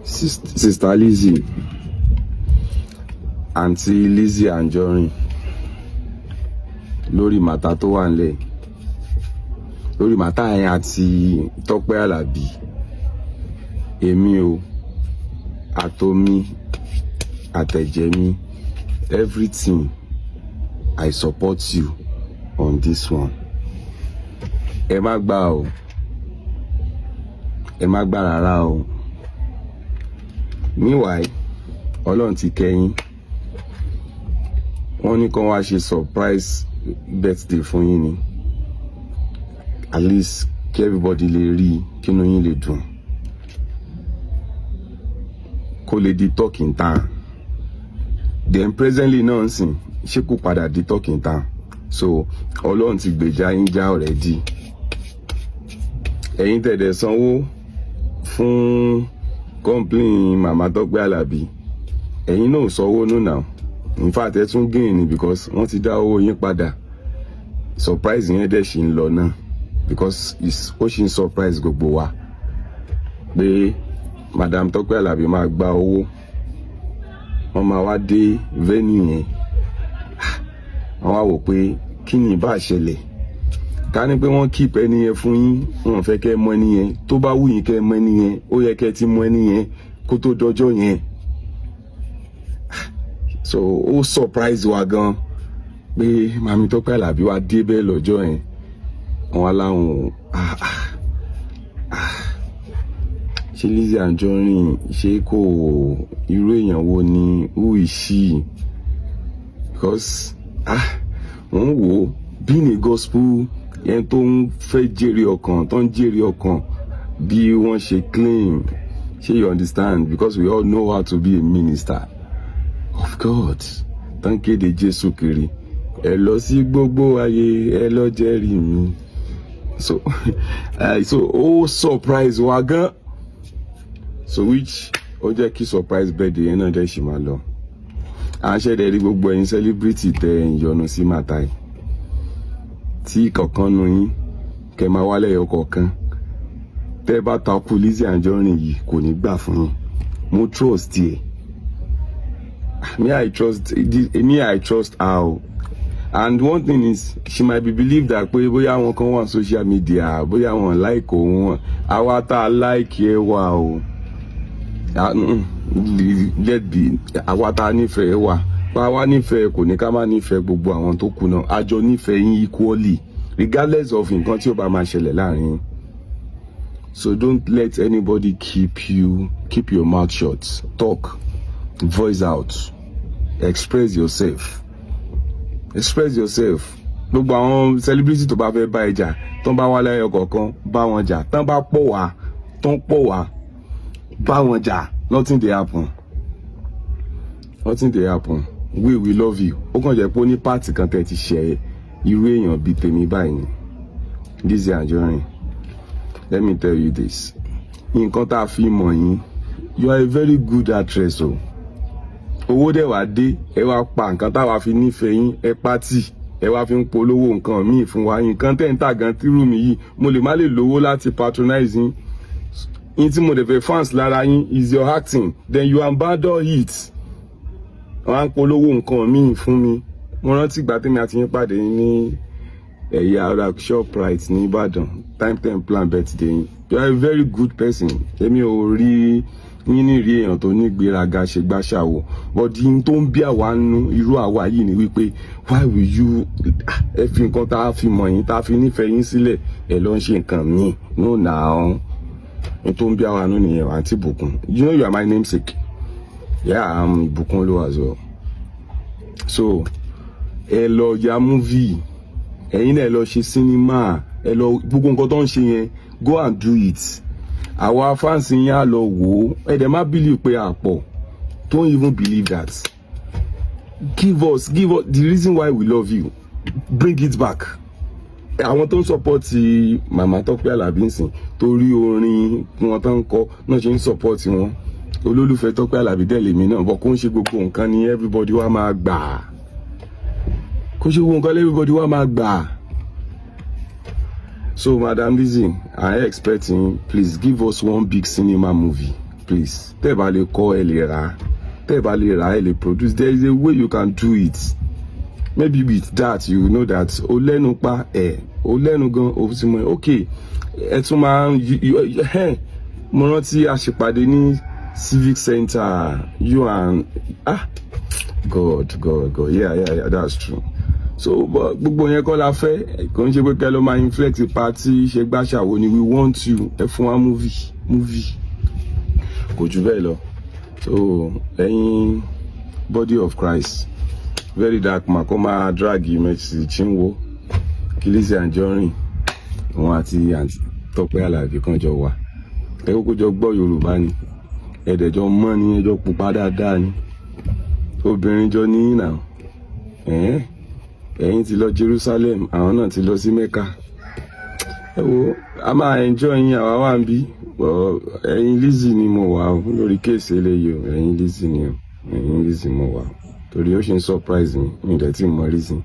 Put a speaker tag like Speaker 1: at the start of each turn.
Speaker 1: Sister Lizzy, Àǹtí Lizzy Anjorin, lórí matter tó wà nílẹ̀, lórí matter yẹn àti Tọ́pẹ́ Àlàbí, èmi o, àtomi àtẹ̀jẹ̀ mi, everything, I support you on this one. Ẹ má gbà o, ẹ má gbà rárá o. Meanwhile, Ọlọ́run ti kẹ́yìn. Wọ́n ní kán wá ṣe surprise birthday fún yín ni, at least kí everybody lè rí, kínú yín lè dùn, kó lè di talk in town. Then presently náà ń sìn, ṣé kó padà di talk in town? So Ọlọ́run ti gbèjà yín já already. Ẹ̀yin tẹ̀dẹ̀ sanwó fún complain Màmá Tọ́pẹ́ Àlàbí, ẹ̀yin náà sanwó nù now. In fact, ẹ tún gain ni, because wọ́n ti dá owó yín padà. Surprise yẹn dẹ̀ ṣì ń lọ náà, because ó ṣì ń surprise gbogbo wa pé Madam Tọ́pẹ́ Àlàbí máa gba owó, wọ́n máa wá dé venue yẹn, wọ́n wá wò pé kí ni ìbá ṣẹlẹ̀. Ká ní pé wọ́n keep ẹni yẹn fún yín, wọ́n fẹ́ kẹ́ mọ ẹni yẹn. Tó bá wù yín kẹ́ mọ ẹni yẹn, ó yẹ kẹ́ ti mọ ẹni yẹn kó tó dọjọ́ yẹn. So ó surprise wa gan pé Mami Tọ́pẹ́ Àlàbí wá dé bẹ́ẹ̀ lọ́jọ́ yẹn. Wọ́n láwọn, ah ah ah, ṣé Lizzy Anjorin, ṣé kò, irú èèyàn wo ni? Who is she? Because ah, wọ́n wò ó, being a gospel yẹn, tó ń fẹ́ jèrè ọkàn, tó ń jèrè ọkàn bí wọ́n ṣe claim, ṣé you understand? Because we all know how to be a minister of God tó ń kéde Jésù kiri, ẹ lọ sí gbogbo ayé, ẹ lọ jẹ́rìí mi. So ó surprise wa gan, so which ó jẹ́ kí surprise birthday yẹn náà dẹ̀ ṣì máa lọ. À ń ṣẹ̀dẹ̀ rí gbogbo ẹ̀yin celebrity tẹ́ ẹ̀ ń yọnu sí matter yìí, tí kọ̀ọ̀kan nu yín kẹ́ máa wálẹ̀ ẹyọ kọ̀ọ̀kan, tẹ́ bá takú Lizzy Anjorin yìí, kò ní gbà fún yín. Mo trust ẹ. Me, I trust me, I trust her o. And one thing is, she might be believe that pé bóyá àwọn kan wà social media, bóyá wọn like òun. Àwa tá a like ẹ wà o. Let be, àwa tá a nífẹ̀ẹ́ wà. Pa wá nífẹ̀ẹ́, kò ní ká má nífẹ̀ẹ́ gbogbo àwọn tó kù náà. A jọ nífẹ̀ẹ́ yín equally, regardless of nǹkan tí ó bá máa ṣẹlẹ̀ láàrin yín. So don't let anybody keep your mouth shut. Talk, voice out, express yourself, express yourself. Gbogbo àwọn celebrity tó bá fẹ́ bá ẹ jà, tó ń bá wá lẹ́yọ kọ̀ọ̀kan, bá wọn jà. Tán bá pọ̀ wá, tó ń pọ̀ wá, bá wọn jà. Nothing dey happen, nothing dey happen. We love you. Ó kàn jẹ́ pé ó ní part kan tẹ́ ti ṣe irú èèyàn bíi tèmi báyìí ni. Lizzy Anjorin, let me tell you this: nǹkan tá a fi mọ̀ yín, you are a very good actress o. Owó dẹ̀ wá dé, ẹ wá pa nǹkan táwa fi nífẹ̀ẹ́ yín, ẹ pátì, ẹ wá fi ń polówó nǹkan míì fún wa. Nǹkan tẹ́ ń tà gan tírú mi yìí, mo lè má lè lówó láti patronize yín. Yín tí mo dẹ̀ fẹ́ fans lára yín is your acting, then you abandon it, wọ́n á ń polówó nǹkan míì fún mi. Mo rántí ìgbà tèmi àti yín pàdé ní ẹ̀yà ara Shoprite ní Ìbàdàn, time 10 plan birthday yín. You are a very good person. Èmi ò rí yín ní rí èèyàn tó ní gbéraga ṣe gbáṣàwò, but yín tó ń bí àwa nú irú àwa yìí ni wípé, why will you, ẹ fi nǹkan tá a fi mọ̀ yín, tá a fi nífẹ̀ẹ́ yín sílẹ̀, ẹ lọ ń ṣe nǹkan míì? No now, n tó ń bí àwa nú nìyẹn. Àǹtí Bùkún, you know you are my namesake. Yeah, I'm Bùkún ló as well. So ẹ lọ ya movie, ẹ̀yin náà ẹ lọ ṣe cinema, ẹ lọ gbogbo nǹkan tó ń ṣe yẹn, go and do it. Àwa fans yín á lọ wò ó. Ẹ dẹ̀ má believe pé àpọ̀. Don't even believe that. Give us the reason why we love you. Bring it back. Àwọn tó ń support Màmá Tọ́pẹ́ Àlàbí ń sìn, torí orin wọn tó ń kọ náà ṣe ń support wọn. Olólùfẹ́ Tọ́pẹ́ Àlàbí dẹ̀ lèmi náà bọ̀. Kó ń ṣe gbogbo nǹkan ni everybody wa máa gbà, kó ṣe gbogbo nǹkan everybody wa máa gbà. So Madam Lizzy, I expecting, please give us one big cinema movie. Please, tẹ́ ẹ bá lè kọ́, ẹ lè rà á. Tẹ́ ẹ bá lè rà á, ẹ lè produce. There is a way you can do it. Maybe with that, you know that o lẹ́nu pa ẹ̀, o lẹ́nu gan, o ti mọ̀. Ok, ẹ tún máa ń, mo rántí a ṣèpàdé ní Civic Center, you and, ah, God, God, God. Yeah, that's true. So, but gbogbo yẹn kọ́ la fẹ́. Kò ń ṣe pé kẹ́ ló máa inflect party, ṣe gbàṣàwò ni. We want you, ẹ fún wa movie, movie, kò jù bẹ́ẹ̀ lọ. So ẹ̀yin body of Christ, Very Dark Man kó máa drag Mercy Chinwo, kí Lizzy Anjorin, òun àti Àǹtí Tọ́pẹ́ Àlàbí kan jọ wà. Ẹ kókó jọ gbọ́ Yorùbá ni, ẹ̀ẹ́dẹ̀jọ mọ́ ni, ẹjọ́ pupa dáadáa ni, obìnrin jọ ní ìnà. Ẹ̀yin ti lọ Jerusalem, àwọn náà ti lọ sí Mecca. Ẹ wo, a máa enjoy yín, àwa wà ń bí. Ẹ̀yin Lizzy ni mo wà o lórí case eléyìí o. Ẹ̀yin Lizzy ni o, ẹ̀yin Lizzy mo wà o, torí ó ṣe ń surprise mi, mi ò dẹ̀ tí mọ reason.